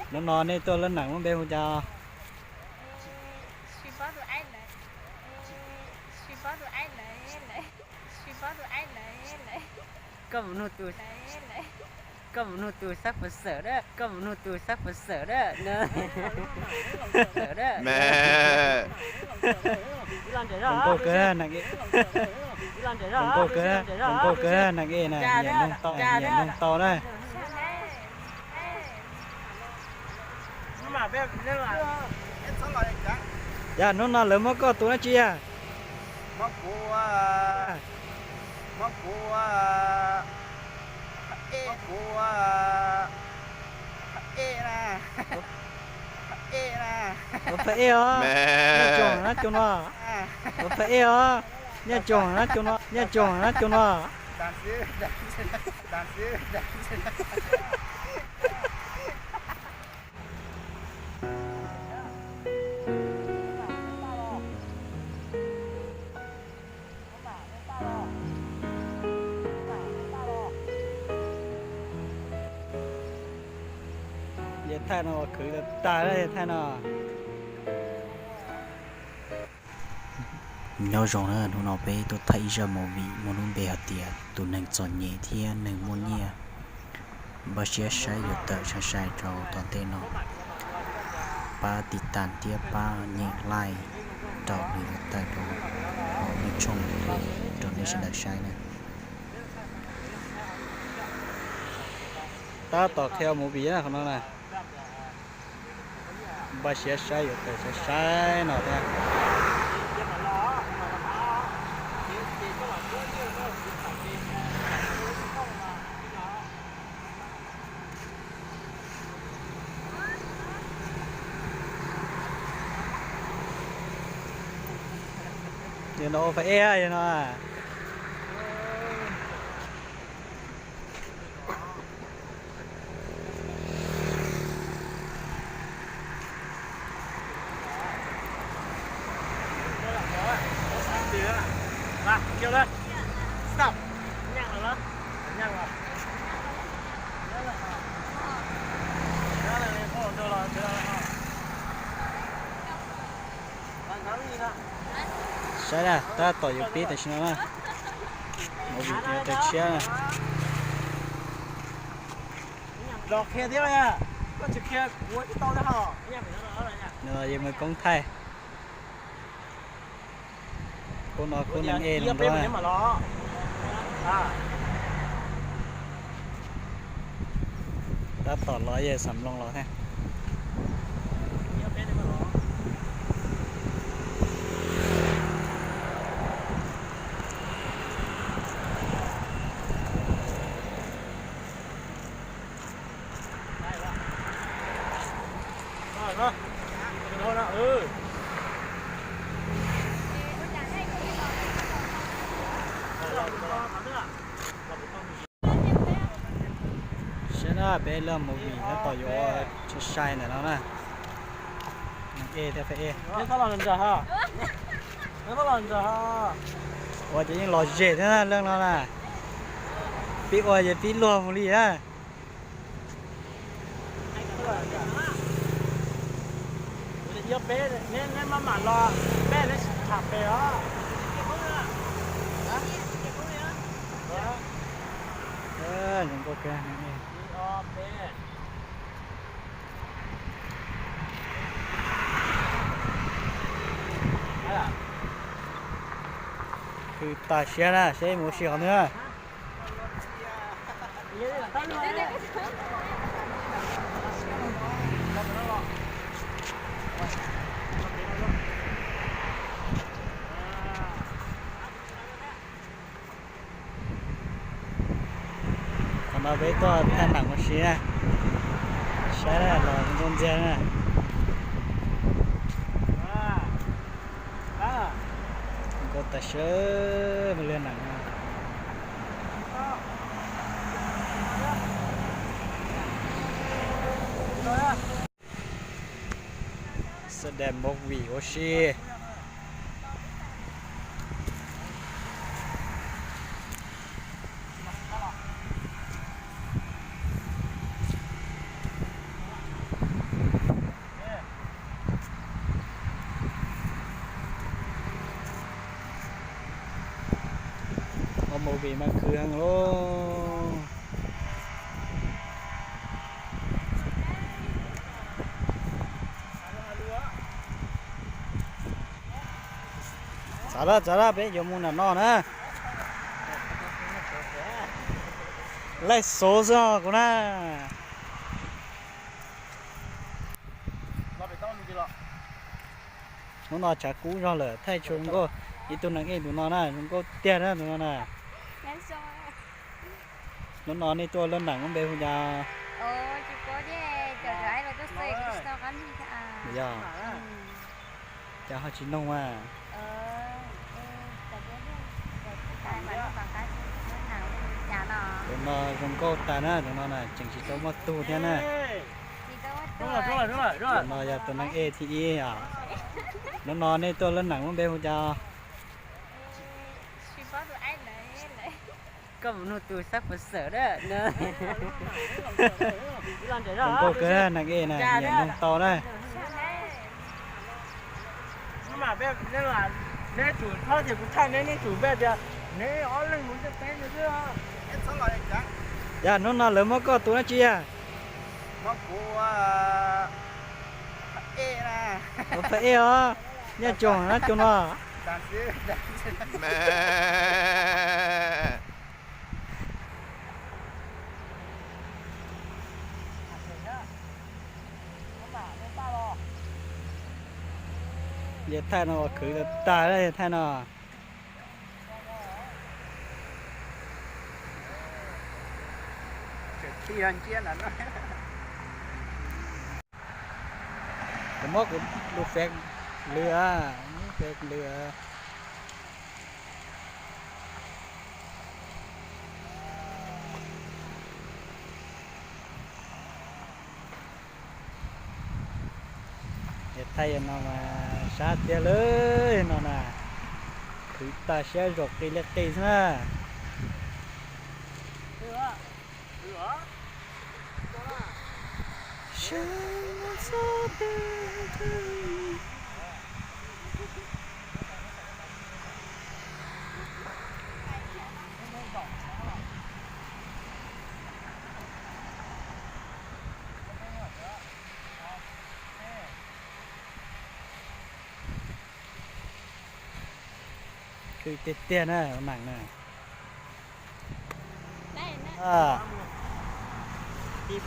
Hnub no nej tuaj lab nam lub npe hu cas? Koj mus nug tus, koj mus nug tus sab pus xawm dab, koj mus nug tus sab pus xawm dab. Zoo nkauj kawg, zoo nkauj kawg, zoo nkauj kawg na, nyiam noog tau, nyiam noog tau na. Yog hnub no lawv muab koj tus dab tsi yog? Ua pha ej os, nyiaj tsoom na cov no. Ua pha ej os, nyiaj tsoom na cov no, nyiaj tsoom na cov no. Yawg thaij no ua khwv tag tag, yawg thaij no. Nyob zoo na, hnub no peb tuaj thaij ib zaj movie muaj lub npe hais tias tus neeg txom nyem thiab neeg muaj nyiaj. Npaj siab saib yuav tawm sai sai rau tom ntej no. Pab tiv tas thiab pab nyem like rau nws yuav tawm rau hauv lub tshooj rau nej sawv daws saib na. Tab tom qhia movie na qhov no na. Npaj siab saib yuav tawm sai sai no thiab. Yog no ua pha ej, yog no. Saib na, tab tom yuav pib tam sim no na. Movie tiav tawm tshiab na. Los qhia thiab, koj tsis qhia kuv tsis tau li ho. No yog mus koob thaij. Khub no khub neeg ej los nrog. Tab tom los yawg Xam Loos los thiab. Saib na, peb lub movie tab tom yuav sai sai ntawm no na. Ej thiab peb ej. Ua ces yeej lom zem thiab na leej no na. Pib ua ces pib luag mus li na. Yog peb, neb maj mam los, peb neb tsis tham pem os. Zoo nkauj kawg. Khwv tag siab na, saib mus ua si qhov twg na. Qhov no peb tuaj thaij nam ua si na, saib los zoo nkauj ntxiag na. Nkauj tas siab, mus liag nam. Xab dais movie ua si. Movie mas khwv heev lauj. Txav lawm, txav lawm, peb yuav mus nram no na. Laij xov xwb os kuv na. Hnub no tshav kub zog lawm, thaij tsis zoo nkauj. Ib tug neeg ej tus no na, zoo nkauj tiag na tus no na. Hnub no nej tuaj lub neem muaj npe hu cas? Yog, cas ho tsis noog mas. Tus no zoo nkauj tas na, tus no na tseem tsis tau muaj tug thiab na. Tus no yog tus neeg ej thib ib os. Hnub no nej tuaj lub neem muaj npe hu cas? Koj mus nug tus xab pus xawm na. Zoo nkauj kawg neeg ej na, nyiam noog tau na. Neb tsum txhob tias kuv thaij neb, neb tsum npe tias neb ob leeg mus ntiaj teb xwb. Yog hnub no lawv muab koj tus dab tsi yog? Ua phaj ej os, nyob tsoom dab tsi no? Yawg thaij no ua khwv tag tag, yawg thaij no. Kuv muab kuv lus fem lwm, lus fem lwm. Yawg thaij no mas sab tiag lawm no na. Khwv tag siab zaum qis li qis xwb na. Khwv tiag tiag na, neem na. Sib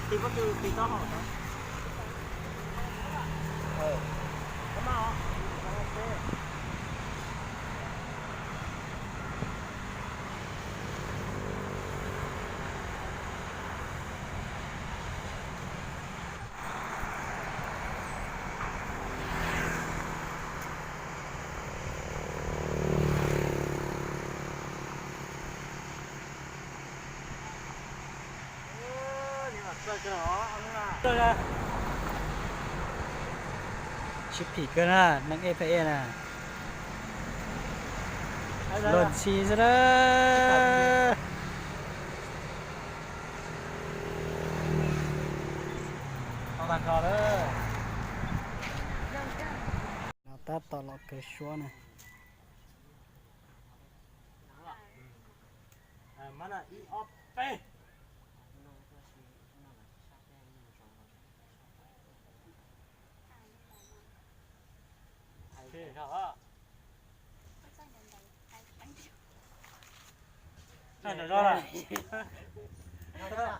phim kawg na, neeg ej phaj ej na. Luag ntxhi xwb na. No tab tom los kawg suab na.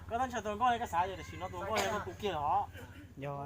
Koj tab ntshe tua nkauj, koj xav tias tam sim no tua nkauj yog tus kiag los? Yog.